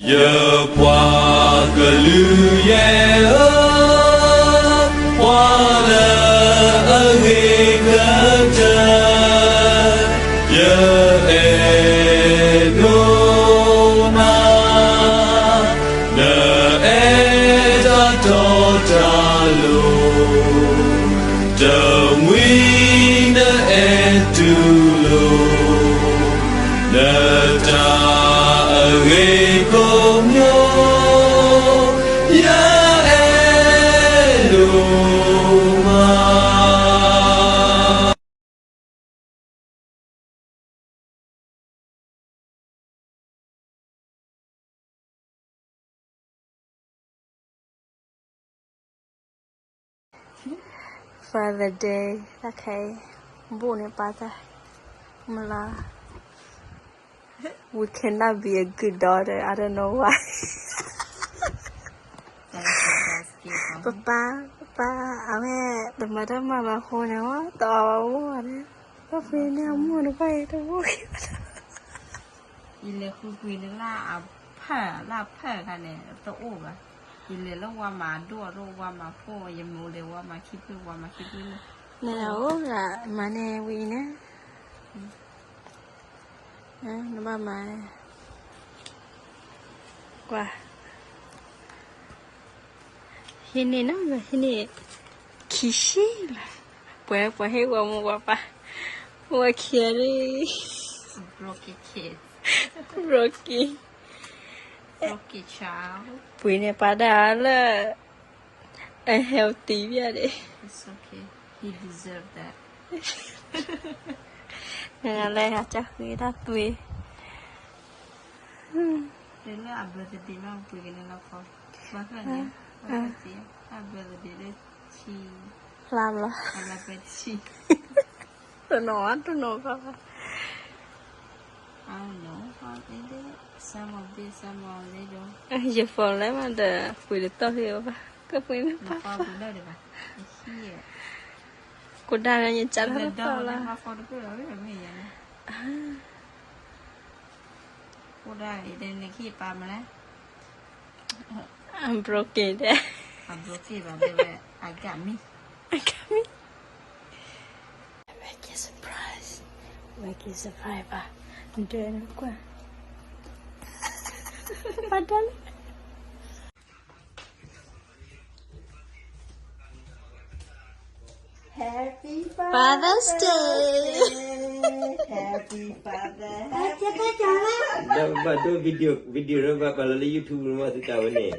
ယပှၤကလုာ်ယဲၢ်ဧၢ, ပှၤလၢအဂ့ၤကတၢၢ်, ယအဲၣ်ဒိးနၤ, နအဲၣ်တၢ်တီတၢ်လိၤ, တမှံၤနအဲၣ်တူၢ်လိာ် နတၢ်အဂ့ၤကိးမံၤ, ယအဲၣ်ဒိးမး. Father Day တၢ်ခဲအံၤ ဘူးန့ၢ်ပၢ်တၢ် မလီၤ We cannot be a good daughter. I don't know why. ပပၢ် ပပၢ် အဝဲ တမၤတၢ်မၤဘၣ်အဃိန့ၣ် တအီၣ်ဘၣ်ဝဲန့ၣ် ပှၤပှ့ၤန့ၢ်အမိၢ်တဖၣ်အံၤတအိၣ်က့ၤဘၣ် ယလဲၤဃုကွံာ်န့ၣ်လၢအဖၢၣ် လၢအဖၢၣ်အခါန့ၣ် တအိၣ်ဘၣ်. ယလဲၤလၢဝါမၤဒိၣ်အဒိၣ် ဝါမၤဖှိၣ် ယမိၢ်လဲၤဝါမၤခံဖုၣ် ဝါမၤခံဖုၣ်လၢ န့ၣ်အိၣ်လၢမၤန့ၢ်ဝံၤန့ၣ် နဘၣ်မၤ ကွၢ် ဟံးန့ၢ်နီၤ ဟံးန့ၢ် ခံဆံလီၤ. ပှၤ ပှၤဟ့ၣ်ဝဲမိၢ်ပှၤပၢ် ဝဲခံဂၤန့ၣ် broken kid broken broken child ပှ့ၤန့ၢ်ပၢ်တၢ်လၢ unhealthy ဘၣ်ဒ့ၣ် It's okay. He deserve that. နလဲၤဟးကၢ်ဃ့တၢ်သွံ လၢအ birthday မ့ၢ်ပှ့ၤကန့ၣ်လီၤခီ ဘၣ်ဃးန့ၣ် ဘၣ်ဃးစ့ အ birthday လၢဆံ လါဘျီ အလါပဲဆံ တနီၤ တနီၤဘၣ် I don't know. Some of this, some of little. ယ phone လဲၣ်မးဒီး ပှ့ၤတတီၢ်ဟ့ၣ်အီၤဘၣ် ကပှ့ၤန့ၢ်ပၢ် ကိးဒၣ်န့ၣ် ယကၢ်ထီၣ်တတီၢ်လီၤ ကိးဒၣ်န့ၣ် ယကၢ်လၢပၢ်ဖီတဖျၢၣ်လီၤ မ့ၢ်ယဲန့ၣ် I'm broken တဲ I'm broken ဘၣ် မ့ၢ်ဝဲ I got me. I got me. ဝဲက့ၤ surprise. ဝဲက့ၤ surprise ဘၣ် ဒၢနကွၢ် ဘၣ်ဒၢလၢ Happy Father's Day. Happy Father. Happy Father. ဘၣ်ဒိ video, video ဒီးဘၣ်ပာ်လီၤလၢ YouTube မ့ၢ်သုတၢ်ဝဲန့ၣ်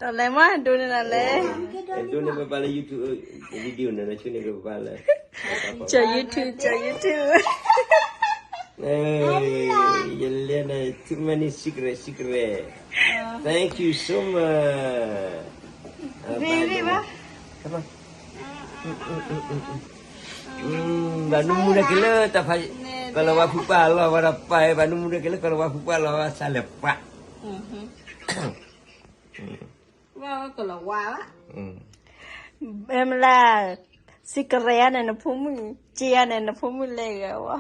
ဒီးလဲၤမးဒိန့ၣ်လီၤလဲၣ် ဒိန့ၣ်ပပာ်လၢ YouTube video န့ၣ် လၢဆူန့ၣ်ကပာ်လၢ ကၠီ YouTube ကၠီ YouTube ယလဲၤန့ၣ် too many secret, secret. Thank you so much. Baby ဘၣ် ဘၣ်နမူဒါက့ၤလၢတၢ်ဖး ကလီၤဝါဖုပၢ်လီၤဝဲဒီးပၢ် ဘၣ်နမူဒါက့ၤလၢကလီၤဝါဖုပၢ်လီၤဝဲ ဆါလဲၤပၢ် ကလီၤဝါ မ့ၢ်လၢ secret န့ၣ် နဖိမုၣ် က့န့ၣ် နဖိမုၣ်လဲၤဂၤဝဲ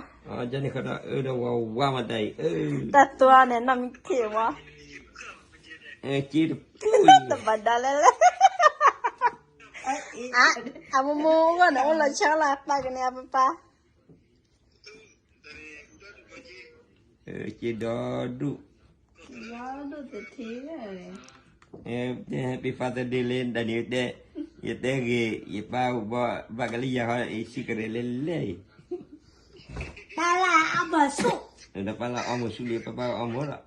ကန့ၣ်ဃီဒီး အၢဒီးဝါဝါမတၤအံၤ တၢ်သွါန့ၣ် နီၢ်မံခ့ဝဲ က့တပူၤ တဘၣ်ဒါလဲၣ်လဲၣ် အမိၢ်မိၢ်ဂီၢ်န့ၣ် အိၣ်လီၤဆီလီၤ ပာ်ကန့ၣ်အပပၢ် က့ဒီဒူၣ် Happy Father's Day လံ ဒ်န့ၣ်တဲ ယတဲဂ့ၤ ယပၢ်ဘၣ်ကလံၤယၤဟီ secret လဲၣ်လဲၣ်အံၤ ပၢ်လၢအီၣ်မုာ်ဆူၣ် ဒီးပၢ်လၢအီၣ်မုာ်ဆူၣ်လံ ပၢ်ပၢ်အီၣ်မုာ်လီၤ